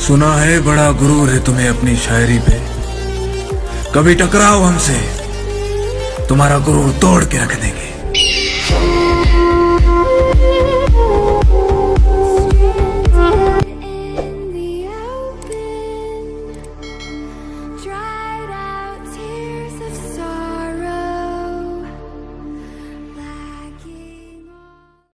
سنا ہے، بڑا غرور ہے تمہیں اپنی شاعری پہ۔ کبھی ٹکراؤ ہم سے، تمہارا غرور توڑ کے رکھ دیں گے۔